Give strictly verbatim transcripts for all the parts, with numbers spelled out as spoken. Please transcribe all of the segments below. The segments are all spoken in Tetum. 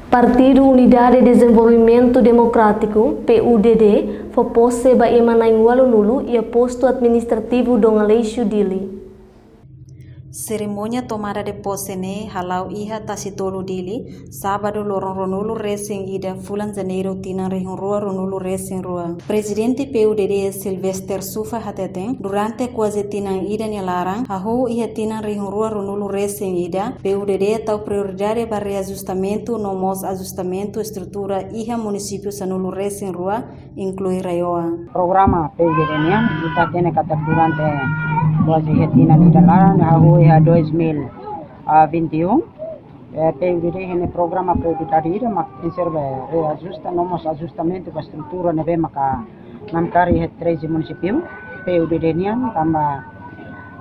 Partidu Unidade Dezenvolvimentu Demokrátiku, P U D D, fó pose ba ema na'in-ualunulu iha Postu Administrativu Dom Aleixo, Dili. Serimónia tomada de pose ne'e hala'o iha Tasitolu, Dili, sábadu loron ruanulu-resin-ida fulan Janeiru tinan rihun rua ruanulu-resin-rua. Prezidente P U D D Sylvester Sufa hateten, durante kuaze tinan ida nia laran, hahú iha tinan rihun rua ruanulu-resin-ida, P U D D tau prioridade ba reajustamentu no mós ajustamentu estrutura iha munisípiu sanulu-resin-rua, inklui RAEOA. Programa P U D D nian, ita hatene katak durante kuaze iha tinan ida laran, hahú iha dois mil e vinte e um, eh, P U D D iha nia programa prioridade ida mak tenke ser be reajusta no mós ajustamentu ba estrutura ne'ebé maka namkari iha treze munisípiu P U D D nian, tanba,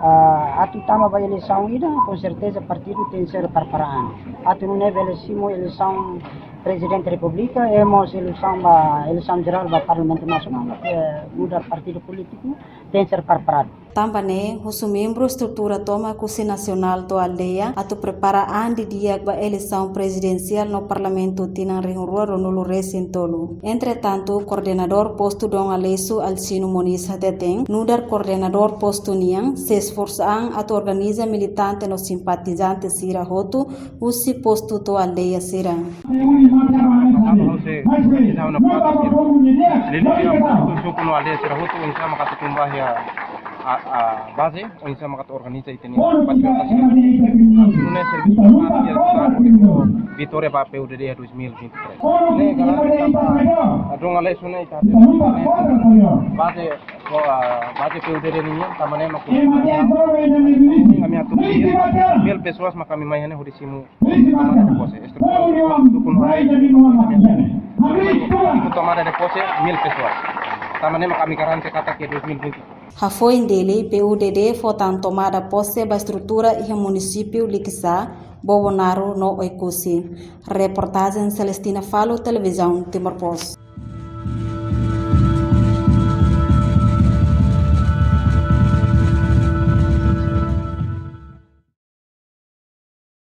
ah, atu tama ba eleisaun ida, com certeza partidu tenke ser prepara an. Atu nune'e bele simu eleisaun Prezidente Repúblika, i mós eleisaun ba, eleisaun jerál ba Parlamentu Nasionál, eh, nu'udar partidu polítiku tenke ser preparadu. Tanba ne'e, husu membru estrutura tomak husi nasionál to'o aldeia atu prepara an didi'ak ba eleisaun prezidensiál no parlamentu tinan rihun rua ruanulu-resin-tolu. Entretantu, koordenadór postu Dom Aleixo, Alcino Moniz hateten, nu'udar koordenadór postu nian sei esforsa an atu organiza militante no simpatizante sira hotu husi postu to'o aldeia sira. Suku no aldeia sira hotu, oinsá maka atu tun ba iha, a, a, baze, oinsá maka atu organiza ita-nia patriota sira. Nune'e servisu ba vitória ba P U D D iha dois mil e vinte e três. Ne'e garante tanba, a, Dom Aleixo ne'e ita, baze, o, a, baze P U D D nian, tanba ne'e mak ami atu mil pessoas mak ami mai iha ne'e hodi simu tomada de pose. Estrutura suku no aldeia, tomada de pose mil pessoas. Tanba ne'e mak ami garante katak iha dois mil e vinte. Hafoin Dili, P U D D fó tan tomada pose ba estrutura iha munisípiu Likisá, Bobonaro no Oekusi. Reportajen Celestina Falo, Televizaun Timor Post.